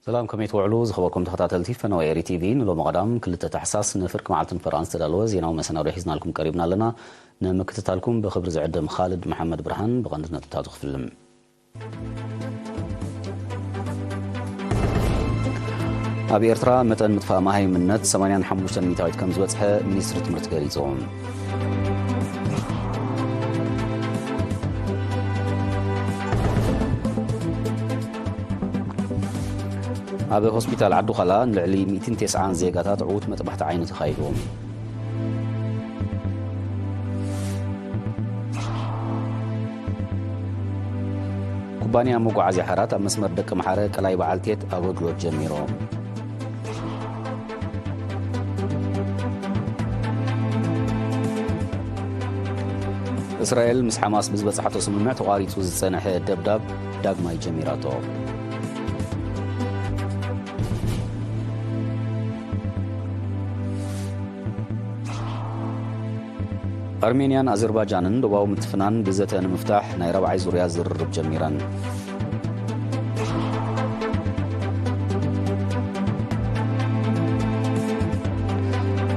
ሰላም፣ ከመይ ትውዕሉ ዝኸበርኩም ተኸታተልቲ ፈነወ ኤሪ ቲቪ? ንሎሚ ቀዳም ክልተ ታሕሳስ ንፍርቂ መዓልትን ፈራን ዝተዳለወ ዜናዊ መሰናዶ ሒዝናልኩም ቀሪብና ኣለና። ንምክትታልኩም ብኽብሪ ዝዕድም ኻልድ መሓመድ ብርሃን። ብቐንዲ ነጥብታቱ ክፍልም። ኣብ ኤርትራ መጠን ምጥፋእ መሃይምነት ሰማንያን ሓሙሽተን ሚእታዊት ከም ዝበጽሐ ሚኒስትሪ ትምህርቲ ገሊጹ። ኣብ ሆስፒታል ዓዲ ዃላ ንልዕሊ ሚእትን ተስዓን ዜጋታት ዕዉት መጥባሕቲ ዓይኒ ተኻይዱ። ኩባንያ መጓዓዝያ ሓራት ኣብ መስመር ደቂ ምሓረ ቀላይ በዓል ቴት ኣገልግሎት ጀሚሩ። እስራኤል ምስ ሓማስ ብዝበጽሓቶ ስምምዕ ተቋሪጹ ዝጸንሐ ደብዳብ ዳግማይ ጀሚራቶ። ኣርሜንያን ኣዘርባጃንን ዶባዊ ምትፍናን ብዘተ ንምፍታሕ ናይ ራብዓይ ዙርያ ዝርርብ ጀሚረን።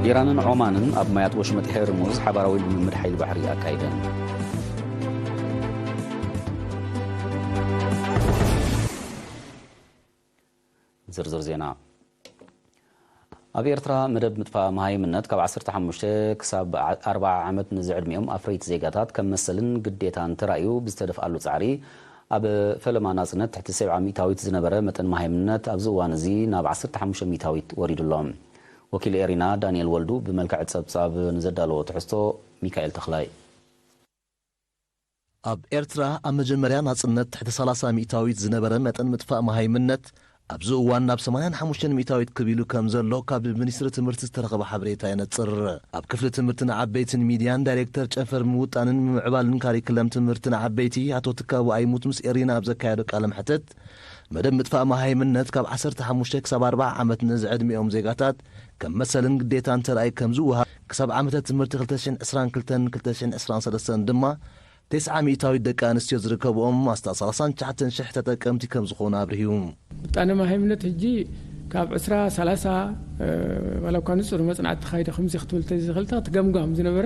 ኢራንን ዖማንን ኣብ ማያት ወሽመጥ ሄርሙዝ ሓባራዊ ልምምድ ሓይሊ ባሕሪ ኣካይደን። ዝርዝር ዜና። ኣብ ኤርትራ መደብ ምጥፋእ መሃይምነት ካብ ዓሰርተ ሓሙሽተ ክሳብ ኣርባዓ ዓመት ንዝዕድሚኦም ኣፍረይቲ ዜጋታት ከም መሰልን ግዴታን ተራእዩ ብዝተደፍኣሉ ጻዕሪ፣ ኣብ ፈለማ ናጽነት ትሕቲ ሰብዓ ሚእታዊት ዝነበረ መጠን መሃይምነት ኣብዚ እዋን እዚ ናብ ዓሰርተ ሓሙሽተ ሚእታዊት ወሪዱ ኣሎ። ወኪል ኤሪና ዳንኤል ወልዱ ብመልክዕ ጸብጻብ ንዘዳለዎ ትሕዝቶ፣ ሚካኤል ተኽላይ። ኣብ ኤርትራ ኣብ መጀመርያ ናጽነት ትሕቲ ሰላሳ ሚእታዊት ዝነበረ መጠን ምጥፋእ መሃይምነት፣ ኣብዚ እዋን ናብ ሰማንያን ሓሙሽተን ሚእታዊት ክብ ኢሉ ከም ዘሎ ካብ ሚኒስትሪ ትምህርቲ ዝተረኸበ ሓበሬታ የነጽር። ኣብ ክፍሊ ትምህርቲ ንዓበይትን ሚድያን ዳይሬክተር ጨንፈር ምውጣንን ምምዕባልን ካሪክለም ትምህርቲ ንዓበይቲ ኣቶ ትካቡ ኣይሙት ምስ ኤሪና ኣብ ዘካየዶ ቃለ መሕትት፣ መደብ ምጥፋእ መሃይምነት ካብ ዓሰርተ ሓሙሽተ ክሳብ ኣርባዓ ዓመት ንዝዕድሚኦም ዜጋታት ከም መሰልን ግዴታን ተራእዩ ከም ዝወሃብ፣ ክሳብ ዓመተ ትምህርቲ ክልተ ሽሕን ዕስራን ክልተን ክልተ ሽሕን ዕስራን ሰለስተን ድማ ተስዓ ሚእታዊት ደቂ ኣንስትዮ ዝርከብኦም ኣስታት ሰላሳን ትሽዓተን ሽሕ ተጠቀምቲ ከም ዝኾኑ ኣብሪሁ። ምጣነ ማሃይምነት ሕጂ ካብ ዕስራ ሰላሳ፣ እ፣ ዋላ እኳ ንጹር መጽናዕቲ ተኻይደ ከምዚ ክትብል ተዘይኽእልታ፣ እቲ ገምጋም ዝነበረ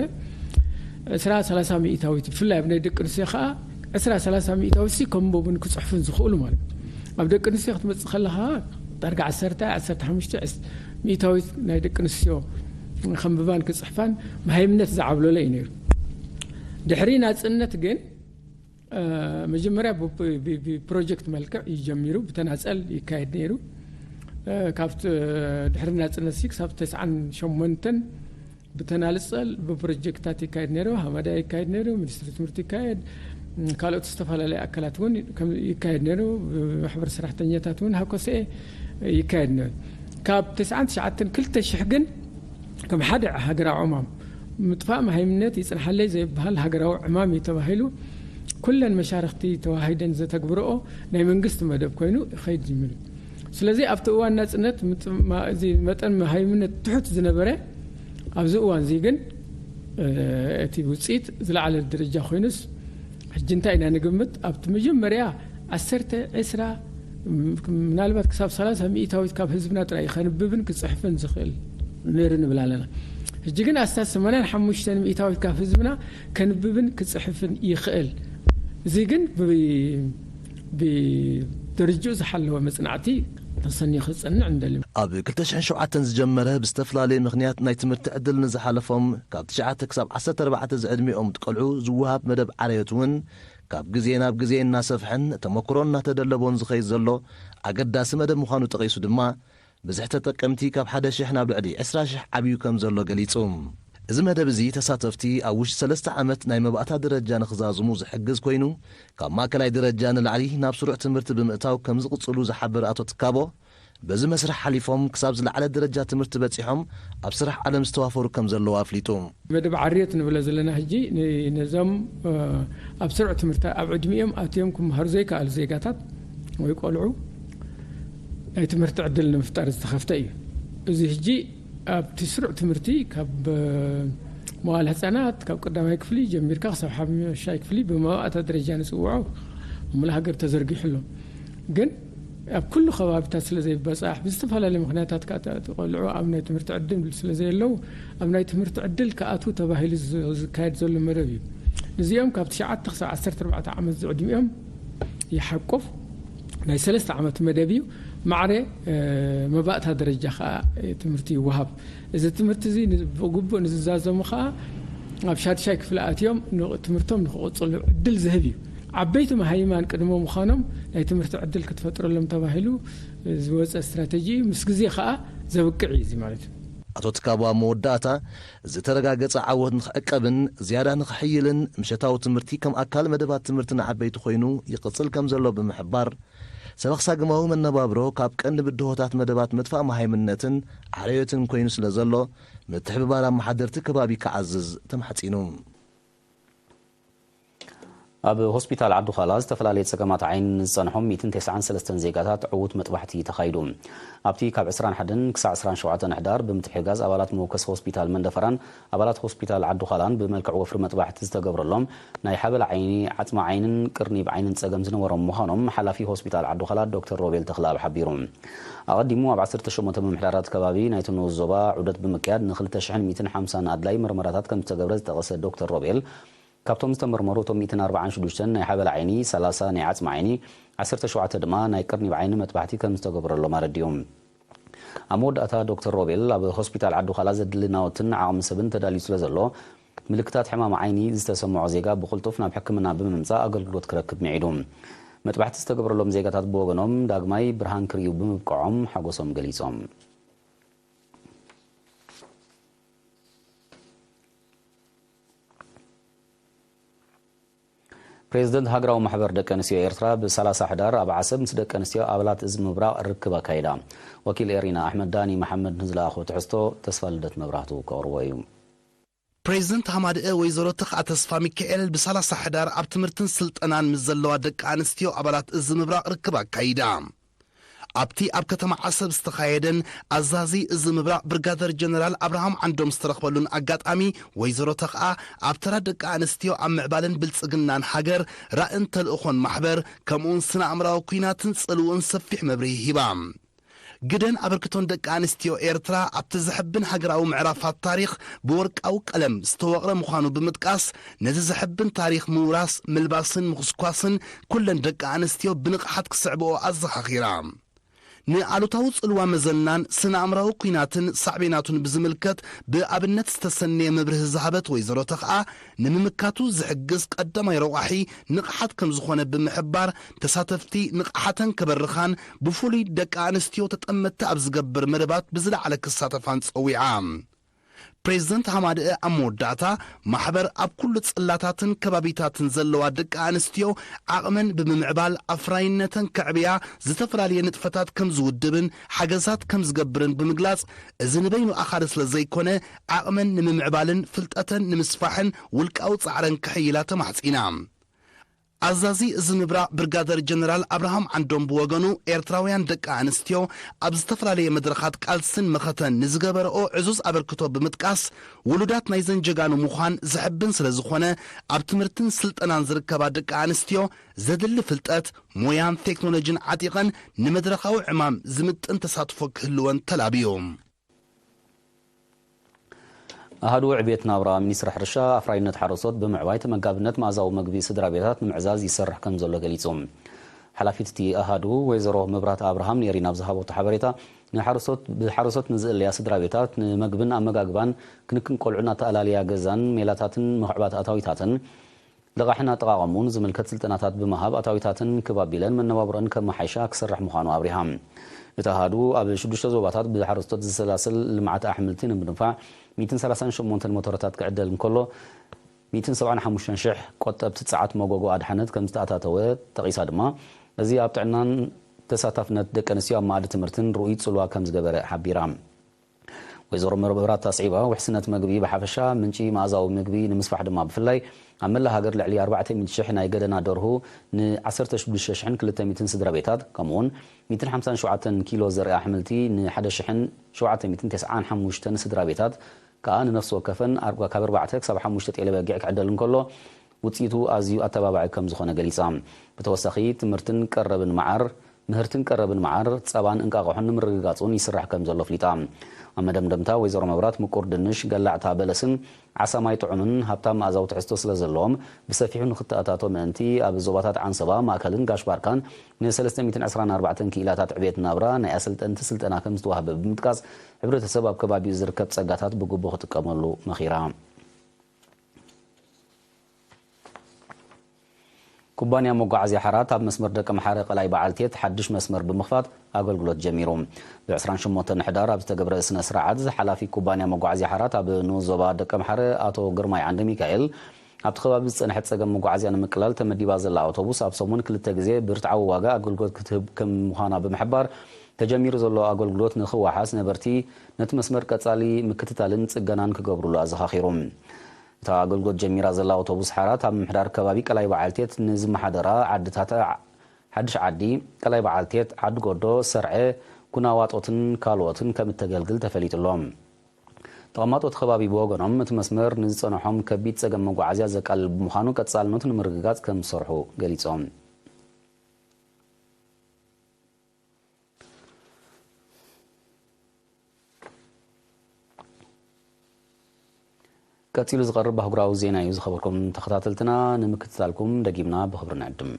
ዕስራ ሰላሳ ሚእታዊት፣ ብፍላይ ኣብ ናይ ደቂ ኣንስትዮ ኸኣ ዕስራ ሰላሳ ሚእታዊት ሲ ከንብቡን ክጽሕፉን ዝኽእሉ ማለት እዩ። ኣብ ደቂ ኣንስትዮ ክትመጽእ ከለኻ ዳርጋ ዓሰርተ፣ ዓሰርተ ሓሙሽተ፣ ዕስ-፣ ሚእታዊት ናይ ደቂ ኣንስትዮ ከንብባን ክጽሕፋን መሃይምነት ዝዓብለሎ እዩ ነይሩ። ድሕሪ ናጽነት ግን፣ እ፣ መጀመርያ ብ-፣ ብ-፣ ብ-፣ ብፕሮጀክት መልክዕ እዩ ጀሚሩ፣ ብተናጸል ይካየድ ነይሩ። እ፣ ካብቲ ድሕሪ ናጽነት ሲ ክሳብ ተስዓን ሸሞንተን ብተናጸል ብፕሮጀክታት ይካየድ ነይሩ። ሃማዳ ይካየድ ነይሩ፣ ሚኒስትሪ ትምህርቲ ይካየድ፣ ም፣ ካልኦት ዝተፈላለዩ ኣካላት እውን ከም ይካየድ ነይሩ። ብማሕበር ሰራሕተኛታት እውን ሃኮሰኤ ይካየድ ነይሩ። ካብ ተስዓን ትሽዓተን ክልተ ሽሕ ግን ከም ሓደ ሃገራዊ ዕማም ምጥፋእ መሃይምነት ይጽንሓለይ ዘይበሃል ሃገራዊ ዕማም እዩ ተባሂሉ፣ ኩለን መሻርኽቲ ተዋሂደን ዘተግብረኦ ናይ መንግስቲ መደብ ኮይኑ ይኸይድ ጅሚሩ። ስለዚ ኣብቲ እዋን ናጽነት ምጥ-፣ ማ-፣ እዚ መጠን መሃይምነት ትሑት ዝነበረ፣ ኣብዚ እዋን እዚ ግን፣ እ፣ እቲ ውጽኢት ዝለዓለ ደረጃ ኮይኑስ፣ ሕጂ እንታይ ኢና ንግምት? ኣብቲ መጀመርያ ዓሰርተ፣ ዕስራ፣ ም-፣ ምናልባት ክሳብ ሰላሳ ሚእታዊት ካብ ህዝብና ጥራይ ከንብብን ክጽሕፍን ዝኽእል ነይሩ ንብል ኣለና። ሕጂ ግን ኣስታት ሰማንያን ሓሙሽተን ሚእታዊት ካብ ህዝብና ከንብብን ክጽሕፍን ይኽእል። እዚ ግን ብ-፣ ብደረጃኡ ዝሓለወ መጽናዕቲ ተሰንዩ ክጸንዕ ንደሊ። ኣብ ክልተ ሽሕን ሸውዓተን ዝጀመረ ብዝተፈላለየ ምኽንያት ናይ ትምህርቲ ዕድል ንዝሓለፎም ካብ ትሽዓተ ክሳብ ዓሰርተ ኣርባዕተ ዝዕድሚኦም ቆልዑ ዝወሃብ መደብ ዓርዮት እውን ካብ ግዜ ናብ ግዜ እናሰፍሐን ተመክሮ እናተደለቦን ዝኸይድ ዘሎ ኣገዳሲ መደብ ምዃኑ ጠቒሱ ድማ፣ ብዝሒ ተጠቀምቲ ካብ ሓደ ሽሕ ናብ ልዕሊ ዕስራ ሽሕ ዓብዩ ከም ዘሎ ገሊጹ። እዚ መደብ እዚ ተሳተፍቲ ኣብ ውሽጢ ሰለስተ ዓመት ናይ መባእታ ደረጃ ንኽዛዝሙ ዝሕግዝ ኮይኑ፣ ካብ ማእከላይ ደረጃ ንላዕሊ ናብ ስሩዕ ትምህርቲ ብምእታው ከም ዝቕጽሉ ዝሓበረ ኣቶ ትካቦ፣ በዚ መስርሕ ሓሊፎም ክሳብ ዝለዓለ ደረጃ ትምህርቲ በጺሖም ኣብ ስራሕ ዓለም ዝተዋፈሩ ከም ዘለዉ ኣፍሊጡ። መደብ ዓርዮት ንብሎ ዘለና ሕጂ ን-፣ ነዞም፣ እ፣ ኣብ ስሩዕ ትምህርቲ ኣብ ዕድሚኦም ኣትዮም ክመሃሩ ዘይከኣሉ ዜጋታት ወይ ቆልዑ ናይ ትምህርቲ ዕድል ንምፍጣር ዝተኸፍተ እዩ። እዚ ሕጂ ኣብቲ ስሩዕ ትምህርቲ ካብ፣ እ፣ መዋል ህጻናት፣ ካብ ቀዳማይ ክፍሊ ጀሚርካ ክሳብ ሓሙሻይ ክፍሊ ብመባእታ ደረጃ ንጽውዖ ኣብ ሙሉእ ሃገር ተዘርጊሑ ኣሎ። ግን ኣብ ኩሉ ከባቢታት ስለ ዘይበጻሕ፣ ብዝተፈላለዩ ምኽንያታት ከዓ ተ-፣ ቆልዑ ኣብ ናይ ትምህርቲ ዕድል ስለ ዘየለዉ፣ ኣብ ናይ ትምህርቲ ዕድል ክኣትዉ ተባሂሉ ዝ-፣ ዝካየድ ዘሎ መደብ እዩ። ንዚኦም ካብ ትሽዓተ ክሳብ ዓሰርተ ኣርባዕተ ዓመት ዝዕድሚኦም ይሓቁፍ ናይ ሰለስተ ዓመት መደብ እዩ። ማዕረ፣ እ፣ መባእታ ደረጃ ከዓ ትምህርቲ ይወሃብ። እዚ ትምህርቲ እዚ ን-፣ ብግቡእ ንዝዛዘሙ ከዓ ኣብ ሻድሻይ ክፍሊ ኣትዮም ን-፣ ትምህርቶም ንክቕጽሉ ዕድል ዝህብ እዩ። ዓበይቲ መሃይማን ቅድመ ምዃኖም ናይ ትምህርቲ ዕድል ክትፈጥረሎም ተባሂሉ ዝወፀ ስትራተጂ እዩ። ምስ ግዜ ከዓ ዘብቅዕ እዩ እዚ ማለት እዩ። ኣቶ ትካቦ ኣብ መወዳእታ፣ ዝተረጋገጸ ዓወት ንኽዕቀብን ዝያዳ ንኽሕይልን ምሸታዊ ትምህርቲ ከም ኣካል መደባት ትምህርቲ ንዓበይቲ ኮይኑ ይቕጽል ከም ዘሎ ብምሕባር፣ ሰበኽ ሳግማዊ መነባብሮ ካብ ቀንዲ ብድሆታት መደባት ምጥፋእ መሃይምነትን ዓረዮትን ኮይኑ ስለ ዘሎ፣ ምትሕብባር ኣመሓደርቲ ከባቢ ክዓዝዝ ተማሕጺኑ። ኣብ ሆስፒታል ዓዲ ዃላ ዝተፈላለየ ጸገማት ዓይኒ ንዝጸንሖም ሚእትን ተስዓን ሰለስተን ዜጋታት ዕዉት መጥባሕቲ ተኻይዱ። ኣብቲ ካብ ዕስራን ሓደን ክሳዕ ዕስራን ሸውዓተን ሕዳር ብምትሕግጋዝ ኣባላት መወከሲ ሆስፒታል መንደፈራን ኣባላት ሆስፒታል ዓዲ ዃላን ብመልክዕ ወፍሪ መጥባሕቲ ዝተገብረሎም ናይ ሓበል ዓይኒ፣ ዓጽሚ ዓይንን ቅርኒብ ዓይንን ጸገም ዝነበሮም ምዃኖም ሓላፊ ሆስፒታል ዓዲ ዃላ ዶክተር ሮቤል ተኽለኣብ ሓቢሩ። ኣቐዲሙ ኣብ ዓሰርተ ሸሞንተ ምምሕዳራት ከባቢ ናይቲ ንኡስ ዞባ ዑደት ብምክያድ ንክልተ ሽሕን ሚእትን ሓምሳን ኣድላይ መርመራታት ከም ዝተገብረ ዝጠቐሰ ዶክተር ሮቤል፣ ካብቶም ዝተመርመሩ እቶም ሚእትን ኣርባዓን ሽዱሽተን ናይ ሓበል ዓይኒ፣ ሰላሳ ናይ ዓጽሚ ዓይኒ፣ ዓሰርተ ሸውዓተ ድማ ናይ ቅርኒብ ዓይኒ መጥባሕቲ ከም ዝተገበረሎም ኣረዲኡ። ኣብ መወዳእታ ዶክተር ሮቤል፣ ኣብ ሆስፒታል ዓዲ ዃላ ዘድሊ ናውትን ዓቕሚ ሰብን ተዳልዩ ስለ ዘሎ፣ ምልክታት ሕማም ዓይኒ ዝተሰምዖ ዜጋ ብቕልጡፍ ናብ ሕክምና ብምምጻእ ኣገልግሎት ክረክብ ምዒዱ። መጥባሕቲ ዝተገብረሎም ዜጋታት ብወገኖም ዳግማይ ብርሃን ክርእዩ ብምብቅዖም ሓጎሶም ገሊጾም። ፕሬዝደንት ሃገራዊ ማሕበር ደቂ ኣንስትዮ ኤርትራ ብሰላሳ ሕዳር ኣብ ዓሰብ ምስ ደቂ ኣንስትዮ ኣባላት እዚ ምብራቕ ርክብ ኣካይዳ። ወኪል ኤሪና ኣሕመድ ዳኒ መሓመድ ንዝለኣኾ ትሕዝቶ ተስፋ ልደት መብራህቱ ከቕርቦ እዩ። ፕሬዝደንት ሃማደኤ ወይዘሮ ተኽኣ ተስፋ ሚካኤል ብሰላሳ ሕዳር ኣብ ትምህርትን ስልጠናን ምስ ዘለዋ ደቂ ኣንስትዮ ኣባላት እዚ ምብራቕ ርክብ ኣካይዳ። ኣብቲ ኣብ ከተማ ዓሰብ ዝተኻየደን ኣዛዚ እዚ ምብራቕ ብርጋደር ጀነራል ኣብርሃም ዓንዶም ዝተረኽበሉን ኣጋጣሚ፣ ወይዘሮ ተኽኣ ኣብ ተራ ደቂ ኣንስትዮ ኣብ ምዕባለን ብልጽግናን ሃገር ራእን ተልእኾን ማሕበር፣ ከምኡውን ስነ ኣእምራዊ ኲናትን ጽልውኡን ሰፊሕ መብርሂ ሂባ። ግደን ኣበርክቶን ደቂ ኣንስትዮ ኤርትራ ኣብቲ ዘሕብን ሃገራዊ ምዕራፋት ታሪኽ ብወርቃዊ ቀለም ዝተወቕረ ምዃኑ ብምጥቃስ፣ ነዚ ዘሕብን ታሪኽ ምውራስ፣ ምልባስን ምኹስኳስን ኩለን ደቂ ኣንስትዮ ብንቕሓት ክስዕብኦ ኣዘኻኺራ። ንኣሉታዊ ጽልዋ መዘናን ስነ ኣእምራዊ ኲናትን ሳዕቤናቱን ብዝምልከት ብኣብነት ዝተሰነየ መብርሂ ዝሃበት ወይዘሮ ተኽኣ፣ ንምምካቱ ዝሕግዝ ቀዳማይ ረቋሒ ንቕሓት ከም ዝኾነ ብምሕባር፣ ተሳተፍቲ ንቕሓተን ከበርኻን ብፍሉይ ደቂ ኣንስትዮ ተጠመትቲ ኣብ ዝገብር መደባት ብዝለዓለ ክሳተፋን ጸዊዓ። ፕሬዝደንት ሃማደኤ ኣብ መወዳእታ፣ ማሕበር ኣብ ኩሉ ጽላታትን ከባቢታትን ዘለዋ ደቂ ኣንስትዮ ዓቕመን ብምምዕባል ኣፍራይነተን ከዕብያ ዝተፈላለየ ንጥፈታት ከም ዝውድብን ሓገዛት ከም ዝገብርን ብምግላጽ፣ እዚ ንበይኑ ኣኻሊ ስለ ዘይኮነ፣ ዓቕመን ንምምዕባልን ፍልጠተን ንምስፋሕን ውልቃዊ ጻዕረን ከሕይላ ተማሕጺና። ኣዛዚ እዚ ምብራቕ ብርጋደር ጀነራል ኣብርሃም ዓንዶም ብወገኑ፣ ኤርትራውያን ደቂ ኣንስትዮ ኣብ ዝተፈላለየ መድረኻት ቃልስን መኸተን ንዝገበረኦ ዕዙዝ ኣበርክቶ ብምጥቃስ፣ ውሉዳት ናይዘን ጀጋኑ ምዃን ዘሕብን ስለ ዝኾነ፣ ኣብ ትምህርትን ስልጠናን ዝርከባ ደቂ ኣንስትዮ ዘድሊ ፍልጠት፣ ሞያን ቴክኖሎጂን ዓጢቐን ንመድረኻዊ ዕማም ዝምጥን ተሳትፎ ክህልወን ተላብዩ። ኣሃዱ ዕብየት ናብራ ሚኒስትሪ ሕርሻ፣ ኣፍራይነት ሓረስቶት ብምዕባይ ተመጋብነት መኣዛዊ ምግቢ ስድራ ቤታት ንምዕዛዝ ይሰርሕ ከም ዘሎ ገሊጹ። ሓላፊት እቲ ኣሃዱ ወይዘሮ መብራት ኣብርሃም ኔሪና ኣብ ዝሃበቶ ሓበሬታ፣ ንሓረስቶት፣ ብሓረስቶት ንዝእለያ ስድራ ቤታት ንመግብን ኣመጋግባን፣ ክንክን ቆልዑን ኣተኣላልያ ገዛን ሜላታትን ምኽዕባት ኣታዊታትን፣ ልቓሕን ኣጠቓቕምኡን ዝምልከት ስልጠናታት ብምሃብ ኣታዊታትን ክብ ኣቢለን መነባብሮኣን ከመሓይሻ ክሰርሕ ምዃኑ ኣብሪሃ። እቲ ኣሃዱ ኣብ ሽዱሽተ ዞባታት ብሓረስቶት ዝሰላሰል ልምዓት ኣሕምልቲ ንምድንፋዕ ሚእትን ሰላሳን ሸሞንተን ሞተረታት ክዕደል እንከሎ፣ ሚእትን ሰብዓን ሓሙሽተን ሽሕ ቆጠብቲ ጸዓት መጎጎ ኣድሓነት ከም ዝተኣታተወ ጠቒሳ ድማ፣ እዚ ኣብ ጥዕናን ተሳታፍነት ደቂ ኣንስትዮ ኣብ መኣዲ ትምህርትን ርኡይ ጽልዋ ከም ዝገበረ ሓቢራ። ወይዘሮ መብራት ኣስዒባ፣ ውሕስነት መግቢ ብሓፈሻ፣ ምንጪ መኣዛዊ ምግቢ ንምስፋሕ ድማ ብፍላይ፣ ኣብ መላእ ሃገር ልዕሊ ኣርባዕተ ሚእቲ ሽሕ ናይ ገደና ደርሁ ን ዓሰርተ ሽዱሽተ ሽሕን ክልተ ሚእትን ስድራ ቤታት፣ ከምኡውን ሚእትን ሓምሳን ሸውዓተን ኪሎ ዘርኢ ኣሕምልቲ ን ሓደ ሽሕን ሸውዓተ ሚእትን ተስዓን ሓሙሽተን ስድራ ቤታት ከኣ ንነፍሲ ወከፈን ኣርባ-፣ ካብ ኣርባዕተ ክሳብ ሓሙሽተ ጤለ በጊዕ ክዕደል እንከሎ፣ ውጽኢቱ ኣዝዩ ኣተባባዒ ከም ዝኾነ ገሊጻ። ብተወሳኺ፣ ትምህርትን ቀረብን መዓር፣ ምህርትን ቀረብን መዓር፣ ጸባን እንቃቕሖን ንምርግጋጹን ይስራሕ ከም ዘሎ ኣፍሊጣ። ኣብ መደምደምታ፣ ወይዘሮ መብራት ምቁር ድንሽ፣ ገላዕታ በለስን ዓሳማይ ጥዑምን ሃብታም መኣዛዊ ትሕዝቶ ስለ ዘለዎም፣ ብሰፊሑ ንኽተኣታቶ ምእንቲ፣ ኣብ ዞባታት ዓንሰባ፣ ማእከልን ጋሽ ባርካን ንሰለስተ ሚእትን ዕስራን ኣርባዕተን ክኢላታት ዕቤት ናብራ ናይ ኣሰልጠንቲ ስልጠና ከም ዝተዋህበ ብምጥቃስ፣ ሕብረተሰብ ኣብ ከባቢኡ ዝርከብ ጸጋታት ብግቡእ ክጥቀመሉ መኺራ። ኩባንያ መጓዓዝያ ሓራት ኣብ መስመር ደቀምሓረ ቀላይ በዓልቴት ሓድሽ መስመር ብምኽፋት ኣገልግሎት ጀሚሩ። ብ ዕስራን ሸሞንተን ሕዳር ኣብ ዝተገብረ ስነ ስርዓት፣ ሓላፊ ኩባንያ መጓዓዝያ ሓራት ኣብ ንኡስ ዞባ ደቀምሓረ ኣቶ ግርማይ ዓንደ ሚካኤል፣ ኣብቲ ከባቢ ዝጸንሐ ጸገም መጓዓዝያ ንምቅላል ተመዲባ ዘላ ኣውቶቡስ ኣብ ሰሙን ክልተ ግዜ ብርትዓዊ ዋጋ ኣገልግሎት ክትህብ ከም ምዃና ብምሕባር፣ ተጀሚሩ ዘሎ ኣገልግሎት ንኽወሓስ ነበርቲ ነቲ መስመር ቀጻሊ ምክትታልን ጽገናን ክገብሩሉ ኣዘኻኺሩ። እታ ኣገልግሎት ጀሚራ ዘላ ኣውቶቡስ ሓራት ኣብ ምምሕዳር ከባቢ ቀላይ በዓልቴት ንዝመሓደራ ዓድታት ሓድሽ ዓዲ፣ ቀላይ በዓልቴት፣ ዓዲ ጎዶ፣ ሰርዐ፣ ጉናዋጦትን ካልኦትን ከም እተገልግል ተፈሊጡ ኣሎ። ተቐማጦ እቲ ከባቢ ብወገኖም፣ እቲ መስመር ንዝጸንሖም ከቢድ ጸገም መጓዓዝያ ዘቃልል ብምዃኑ ቀጻልነቱ ንምርግጋጽ ከም ዝሰርሑ ገሊጾም። ቀጺሉ ዝቐርብ ኣህጉራዊ ዜና እዩ ዝኸበርኩም ተኸታተልትና። ንምክትታልኩም ደጊምና ብኽብሪ ንዕድም።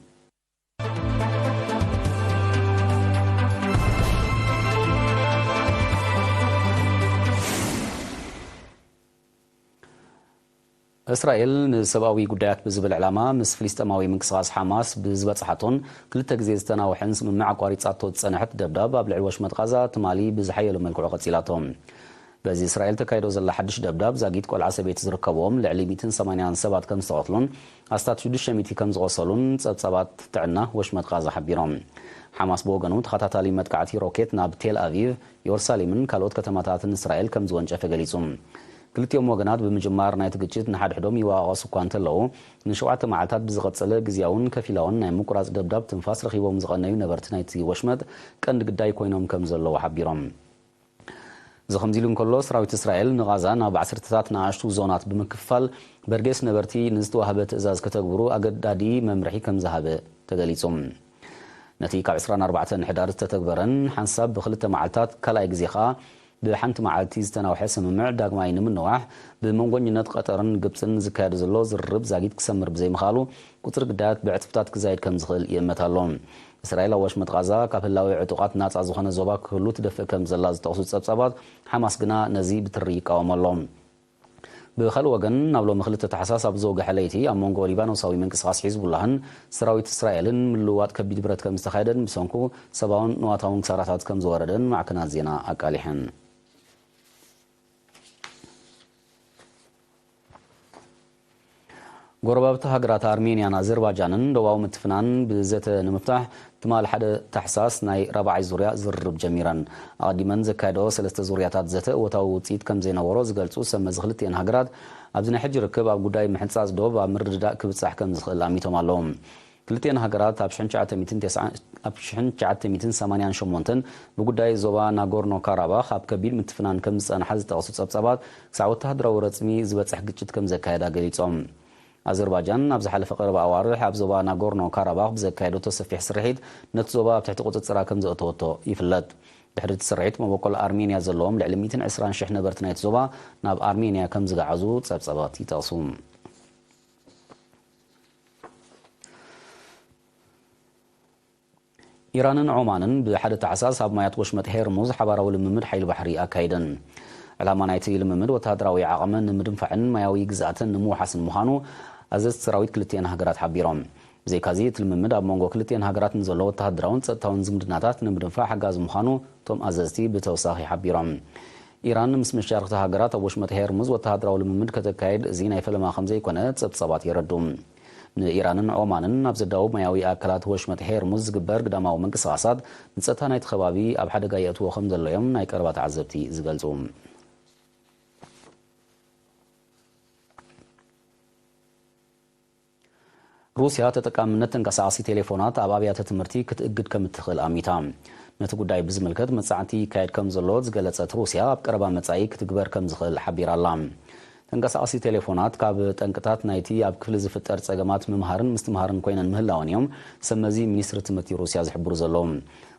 እስራኤል ንሰብኣዊ ጉዳያት ብዝብል ዕላማ ምስ ፍልስጤማዊ ምንቅስቓስ ሓማስ ብዝበጽሓቶን ክልተ ግዜ ዝተናውሐን ስምምዕ ኣቋሪጻቶ ዝጸንሐት ደብዳብ ኣብ ልዕሊ ወሽመጥ ቓዛ ትማሊ ብዝሓየለ መልክዑ ቀጺላቶ። በዚ እስራኤል ተካይዶ ዘላ ሓድሽ ደብዳብ ዛጊት ቆልዓ ሰበይቲ ዝርከብዎም ልዕሊ ሚእትን ሰማንያን ሰባት ከም ዝተቐትሉን ኣስታት ሽዱሽተ ሚእቲ ከም ዝቖሰሉን ጸብጻባት ጥዕና ወሽመጥ ቓዛ ሓቢሮም። ሓማስ ብወገኑ ተኸታታሊ መጥቃዕቲ ሮኬት ናብ ቴል ኣቪቭ፣ ኢየሩሳሌምን ካልኦት ከተማታትን እስራኤል ከም ዝወንጨፈ ገሊጹ። ክልቲኦም ወገናት ብምጅማር ናይቲ ግጭት ንሓድሕዶም ይወቓቐሱ እኳ እንተለዉ፣ ንሸውዓተ መዓልታት ብዝቐጸለ ግዝያውን ከፊላውን ናይ ምቁራጽ ደብዳብ ትንፋስ ረኺቦም ዝቐነዩ ነበርቲ ናይቲ ወሽመጥ ቀንዲ ግዳይ ኮይኖም ከም ዘለዉ ሓቢሮም። እዚ ከምዚ ኢሉ እንከሎ፣ ሰራዊት እስራኤል ንቓዛ ናብ ዓሰርተታት ንኣሽቱ ዞናት ብምክፍፋል፣ በርጌስ ነበርቲ ንዝተዋህበ ትእዛዝ ከተግብሩ ኣገዳዲ መምርሒ ከም ዝሃበ ተገሊጹ። ነቲ ካብ ዕስራን ኣርባዕተን ሕዳር ዝተተግበረን ሓንሳብ ብኽልተ መዓልታት ካልኣይ ግዜ ከኣ ብሓንቲ መዓልቲ ዝተናውሐ ስምምዕ ዳግማይ ንምንዋሕ፣ ብመንጎኝነት ቀጠርን ግብጽን ዝካየድ ዘሎ ዝርርብ ዛጊት ክሰምር ብዘይምኽኣሉ፣ ቁጽሪ ግዳያት ብዕጽፍታት ክዛይድ ከም ዝኽእል ይእመት ኣሎ። እስራኤል ኣብ ወሽመጥ ቓዛ ካብ ህላዌ ዕጡቓት ናጻ ዝኾነ ዞባ ክህሉ ትደፍእ ከም ዘላ ዝጠቕሱ ጸብጻባት፣ ሓማስ ግና ነዚ ብትሪ ይቃወሞ ኣሎ። ብኻልእ ወገን፣ ናብ ሎሚ ክልተ ታሕሳስ ኣብ ዝወግሐ ለይቲ ኣብ መንጎ ሊባኖሳዊ ምንቅስቓስ ሒዝቡላህን ሰራዊት እስራኤልን ምልውዋጥ ከቢድ ብረት ከም ዝተኻየደን ብሰንኩ ሰብኣውን ንዋታውን ክሳራታት ከም ዝወረደን ማዕከናት ዜና ኣቃሊሐን። ጎረባብቲ ሃገራት ኣርሜንያን ኣዘርባጃንን ዶባዊ ምትፍናን ብዘተ ንምፍታሕ ትማል ሓደ ታሕሳስ ናይ ራብዓይ ዙርያ ዝርርብ ጀሚረን። ኣቐዲመን ዘካየደኦ ሰለስተ ዙርያታት ዘተ እወታዊ ውጽኢት ከም ዘይነበሮ ዝገልጹ ሰብ መዚ ክልቲኤን ሃገራት፣ ኣብዚ ናይ ሕጂ ርክብ ኣብ ጉዳይ ምሕንጻጽ ዶብ ኣብ ምርድዳእ ክብጻሕ ከም ዝኽእል ኣሚቶም ኣለዉ። ክልቲኤን ሃገራት ኣብ ሽሕን ትሽዓተ ሚእትን ተስዓን ኣብ ሽሕን ትሽዓተ ሚእትን ሰማንያን ሸሞንተን ብጉዳይ ዞባ ናጎርኖ ካራባኽ ኣብ ከቢድ ምትፍናን ከም ዝጸንሓ ዝጠቕሱ ጸብጻባት፣ ክሳዕ ወተሃደራዊ ረጽሚ ዝበጽሕ ግጭት ከም ዘካየዳ ገሊጾም። ኣዘርባጃን ኣብ ዝሓለፈ ቀረባ ኣዋርሕ ኣብ ዞባ ናጎርኖ ካራባኽ ብዘካየደቶ ሰፊሕ ስርሒት፣ ነቲ ዞባ ኣብ ትሕቲ ቁጽጽራ ከም ዘእተወቶ ይፍለጥ። ድሕሪ እቲ ስርሒት፣ መበቆል ኣርሜንያ ዘለዎም ልዕሊ ሚእትን ዕስራን ሽሕ ነበርቲ ናይቲ ዞባ ናብ ኣርሜንያ ከም ዝገዓዙ ጸብጻባት ይጠቕሱ። ኢራንን ዖማንን ብሓደ ታሕሳስ ኣብ ማያት ወሽመጥ ሄርሙዝ ሓባራዊ ልምምድ ሓይሊ ባሕሪ ኣካይደን። ዕላማ ናይቲ ልምምድ ወተሃደራዊ ዓቕመን ንምድንፋዕን ማያዊ ግዝኣተን ንምውሓስን ምዃኑ ኣዘዝቲ ሰራዊት ክልቲኤን ሃገራት ሓቢሮም። ብዘይካዚ፣ እቲ ልምምድ ኣብ መንጎ ክልቲኤን ሃገራት ንዘሎ ወተሃደራውን ጸጥታውን ዝምድናታት ንምድንፋዕ ሓጋዚ ምዃኑ እቶም ኣዘዝቲ ብተወሳኺ ሓቢሮም። ኢራን ምስ መሻርኽቲ ሃገራት ኣብ ወሽመጥ ሄርሙዝ ወተሃደራዊ ልምምድ ከተካይድ እዚ ናይ ፈለማ ከም ዘይኮነ ጸብጻባት የረድኡ። ንኢራንን ዖማንን ኣብ ዘዳውብ ማያዊ ኣካላት ወሽመጥ ሄርሙዝ ዝግበር ግዳማዊ ምንቅስቓሳት ንጸጥታ ናይቲ ከባቢ ኣብ ሓደጋ የእትዎ ከም ዘሎ እዮም ናይ ቀረባ ተዓዘብቲ ዝገልጹ። ሩስያ ተጠቃምነት ተንቀሳቓሲ ቴሌፎናት ኣብ ኣብያተ ትምህርቲ ክትእግድ ከም እትኽእል ኣሚታ። ነቲ ጉዳይ ብዝምልከት መጻዕቲ ይካየድ ከም ዘሎ ዝገለጸት ሩስያ፣ ኣብ ቀረባ መጻኢ ክትግበር ከም ዝኽእል ሓቢራ ኣላ። ተንቀሳቐሲ ቴሌፎናት ካብ ጠንቅታት ናይቲ ኣብ ክፍሊ ዝፍጠር ጸገማት ምምሃርን ምስትምሃርን ኮይነን ምህላወን እዮም ሰብ መዚ ሚኒስትሪ ትምህርቲ ሩስያ ዝሕብሩ ዘለዉ።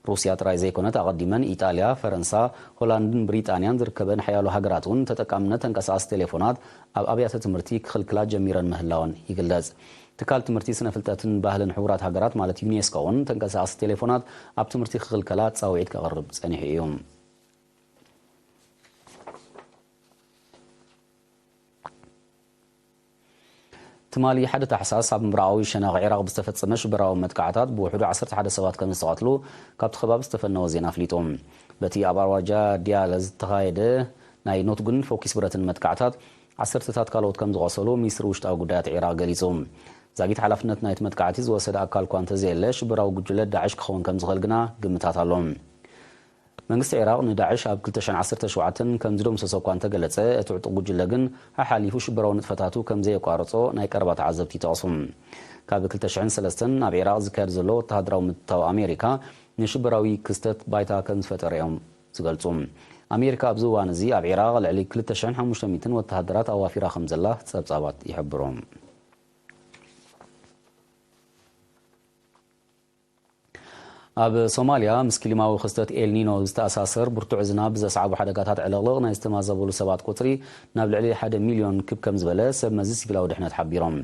ሩስያ ጥራይ ዘይኮነት፣ ኣቐዲመን ኢጣልያ፣ ፈረንሳ፣ ሆላንድን ብሪጣንያን ዝርከበን ሓያሎ ሃገራት እውን ተጠቃምነት ተንቀሳቐሲ ቴሌፎናት ኣብ ኣብያተ ትምህርቲ ክኽልክላ ጀሚረን ምህላወን ይግለጽ። ትካል ትምህርቲ፣ ስነ ፍልጠትን ባህልን ሕቡራት ሃገራት ማለት ዩኔስኮ እውን ተንቀሳቐሲ ቴሌፎናት ኣብ ትምህርቲ ክኽልከላ ጻውዒት ከቕርብ ጸኒሑ እዩ። ትማሊ ሓደ ታሕሳስ ኣብ ምብራቓዊ ሸነኽ ዒራቕ ብዝተፈጸመ ሽበራዊ መጥቃዕታት ብውሕዱ ዓሰርተ ሓደ ሰባት ከም ዝተቐትሉ ካብቲ ከባቢ ዝተፈነወ ዜና ኣፍሊጡ። በቲ ኣብ ኣውራጃ ዲያለ ዝተኻየደ ናይ ኖትጉን ፎኪስ ብረትን መጥቃዕታት ዓሰርተታት ካልኦት ከም ዝቖሰሉ ሚኒስትሪ ውሽጣዊ ጉዳያት ዒራቕ ገሊጹ። ዛጊት ሓላፍነት ናይቲ መጥቃዕቲ ዝወሰደ ኣካል እኳ እንተዘየለ፣ ሽበራዊ ጉጅለ ዳዕሽ ክኸውን ከም ዝኽእል ግና ግምታት ኣሎ። መንግስቲ ዒራቕ ንዳዕሽ ኣብ ክልተ ሽሕን ዓሰርተ ሸውዓተን ከም ዝደምሰሶ እኳ እንተገለጸ፣ እቲ ዕጡቕ ጉጅለ ግን ሓሓሊፉ ሽበራዊ ንጥፈታቱ ከም ዘየቋረጾ ናይ ቀረባ ተዓዘብቲ ይጠቕሱ። ካብ ክልተ ሽሕን ሰለስተን ኣብ ዒራቕ ዝካየድ ዘሎ ወተሃደራዊ ምትታው ኣሜሪካ ንሽበራዊ ክስተት ባይታ ከም ዝፈጠረ እዮም ዝገልጹ። ኣሜሪካ ኣብዚ እዋን እዚ ኣብ ዒራቕ ልዕሊ ክልተ ሽሕን ሓሙሽተ ሚእትን ወተሃደራት ኣዋፊራ ከም ዘላ ጸብጻባት ይሕብሩ። ኣብ ሶማልያ፣ ምስ ክሊማዊ ክስተት ኤልኒኖ ዝተኣሳሰር ብርቱዕ ዝናብ ዘስዓቦ ሓደጋታት ዕልቕልቕ ናይ ዝተመዛበሉ ሰባት ቁጽሪ ናብ ልዕሊ ሓደ ሚልዮን ክብ ከም ዝበለ ሰብ መዚ ሲቪላዊ ድሕነት ሓቢሮም።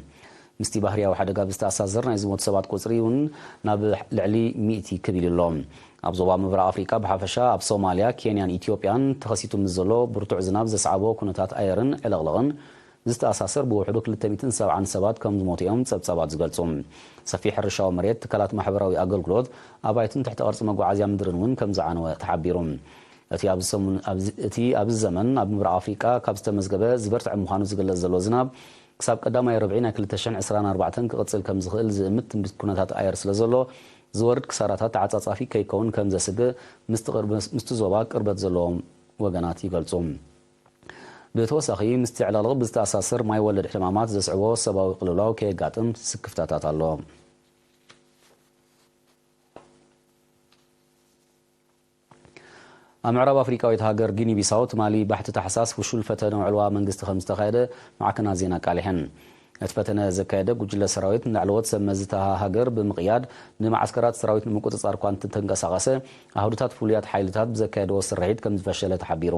ምስቲ ባህርያዊ ሓደጋ ብዝተኣሳሰር ናይ ዝሞቱ ሰባት ቁጽሪ እውን ናብ ልዕሊ ሚእቲ ክብ ኢሉ ኣሎ። ኣብ ዞባ ምብራቕ ኣፍሪቃ ብሓፈሻ፣ ኣብ ሶማልያ፣ ኬንያን ኢትዮጵያን ተኸሲቱ ምስ ዘሎ ብርቱዕ ዝናብ ዘስዓቦ ኩነታት ኣየርን ዕልቕልቕን ዝተኣሳሰር ብውሕዱ ክልተ ሚእትን ሰብዓን ሰባት ከም ዝሞቱ እዮም ጸብጻባት ዝገልጹ። ሰፊሕ ሕርሻዊ መሬት፣ ትካላት ማሕበራዊ ኣገልግሎት፣ ኣባይትን ትሕቲ ቅርጺ መጓዓዝያ ምድርን እውን ከም ዝዓነወ ተሓቢሩ። እቲ ኣብዚ ሰሙን፣ ኣብዚ፣ እቲ ኣብዚ ዘመን ኣብ ምብራቕ ኣፍሪቃ ካብ ዝተመዝገበ ዝበርትዐ ምዃኑ ዝግለጽ ዘሎ ዝናብ፣ ክሳብ ቀዳማይ ርብዒ ናይ ክልተ ሽሕን ዕስራን ኣርባዕተን ክቕጽል ከም ዝኽእል ዝእምት ትንቢት ኩነታት ኣየር ስለ ዘሎ፣ ዝወርድ ክሳራታት ተዓጻጻፊ ከይከውን ከም ዘስግእ ምስቲ ቅርብ-፣ ምስቲ ዞባ ቅርበት ዘለዎም ወገናት ይገልጹ። ብተወሳኺ፣ ምስቲ ዕልቕልቕ ብዝተኣሳሰር ማይ ወለድ ሕማማት ዘስዕቦ ሰብኣዊ ቅልውላው ከየጋጥም ስክፍታታት ኣሎ። ኣብ ምዕራብ ኣፍሪቃዊት ሃገር ጊኒ ቢሳው ትማሊ ባሕቲ ታሕሳስ ፍሹል ፈተነ ዕልዋ መንግስቲ ከም ዝተኻየደ ማዕከናት ዜና ኣቃሊሐን። እቲ ፈተነ ዘካየደ ጉጅለ ሰራዊት ንላዕለዎት ሰብ መዚ እታ ሃገር ብምቕያድ ንመዓስከራት ሰራዊት ንምቁጽጻር እኳ እንተተንቀሳቐሰ፣ ኣህዱታት ፍሉያት ሓይልታት ብዘካየድዎ ስርሒት ከም ዝፈሸለ ተሓቢሩ።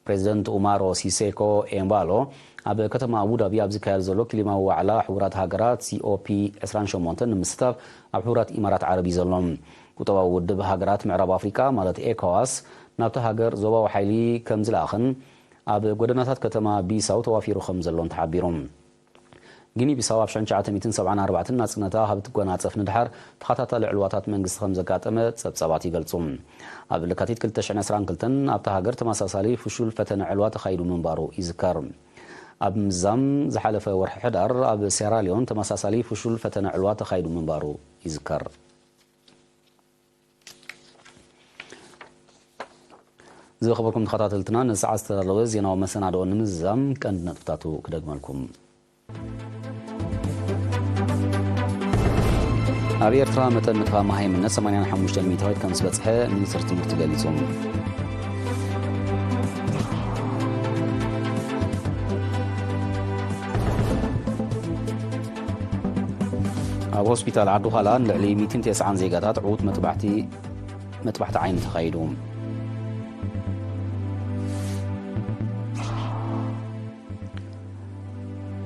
ፕሬዚደንት ኡማሮ ሲሴኮ ኤምባሎ ኣብ ከተማ ኣቡዳቢ ኣብ ዝካየድ ዘሎ ክሊማዊ ዋዕላ ሕቡራት ሃገራት፣ ሲ ኦ ፒ ዕስራን ሸሞንተን ንምስታፍ ኣብ ሕቡራት ኢማራት ዓረብ እዩ ዘሎ። ቁጠባዊ ውድብ ሃገራት ምዕራብ ኣፍሪቃ ማለት ኤኮዋስ ናብታ ሃገር ዞባዊ ሓይሊ ከም ዝለኣኸን ኣብ ጎደናታት ከተማ ቢሳው ተዋፊሩ ከም ዘሎን ተሓቢሩ። ጊኒ ቢሳው ኣብ ሽሕን ትሽዓተ ሚእትን ሰብዓን ኣርባዕተን ናጽነታ ካብ ትጎናጸፍ ንድሓር ተኸታታሊ ዕልዋታት መንግስቲ ከም ዘጋጠመ ጸብጻባት ይገልጹ። ኣብ ለካቲት ክልተ ሽሕን ዕስራን ክልተን ኣብታ ሃገር ተመሳሳሊ ፍሹል ፈተነ ዕልዋ ተኻይዱ ምንባሩ ይዝከር። ኣብ ምዛም ዝሓለፈ ወርሒ ሕዳር ኣብ ሴራሊዮን ተመሳሳሊ ፍሹል ፈተነ ዕልዋ ተኻይዱ ምንባሩ ይዝከር። ዝኸበርኩም ተኸታተልትና፣ ንሰዓት ዝተዳለወ ዜናዊ መሰናድኦ ንምዝዛም ቀንዲ ነጥብታቱ ክደግመልኩም። ኣብ ኤርትራ መጠን ምጥፋእ መሃይምነት ሰማንያን ሓሙሽተን ሚእታዊት ከም ዝበጽሐ ሚኒስትሪ ትምህርቲ ገሊጹ። ኣብ ሆስፒታል ዓዲ ዃላ ንልዕሊ ሚእትን ተስዓን ዜጋታት ዕዉት መጥባሕቲ፣ መጥባሕቲ ዓይኒ ተኻይዱ።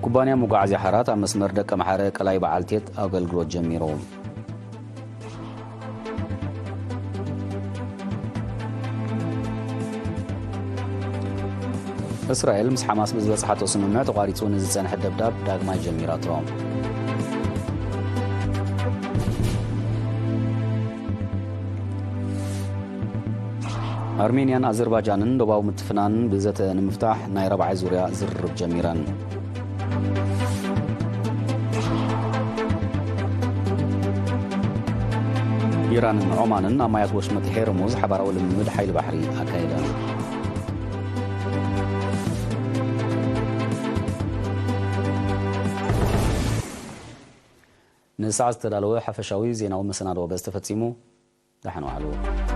ኩባንያ መጓዓዝያ ሓራት ኣብ መስመር ደቀ ምሓረ ቀላይ በዓልቴት ኣገልግሎት ጀሚሩ። እስራኤል ምስ ሓማስ ብዝበጽሓቶ ስምምዕ ተቋሪጹ ንዝጸንሐ ደብዳብ ዳግማይ ጀሚራቶ። ኣርሜንያን ኣዘርባጃንን ዶባዊ ምትፍናን ብዘተ ንምፍታሕ ናይ ራብዓይ ዙርያ ዝርርብ ጀሚረን። ኢራንን ዖማንን ኣብ ማያት ወሽመጥ ሄርሙዝ ሓባራዊ ልምምድ ሓይሊ ባሕሪ ኣካየዳ። ንሰዓት ዝተዳለወ ሓፈሻዊ ዜናዊ መሰናድኦ በዚ ተፈጺሙ። ደሓን ዋዕሉ።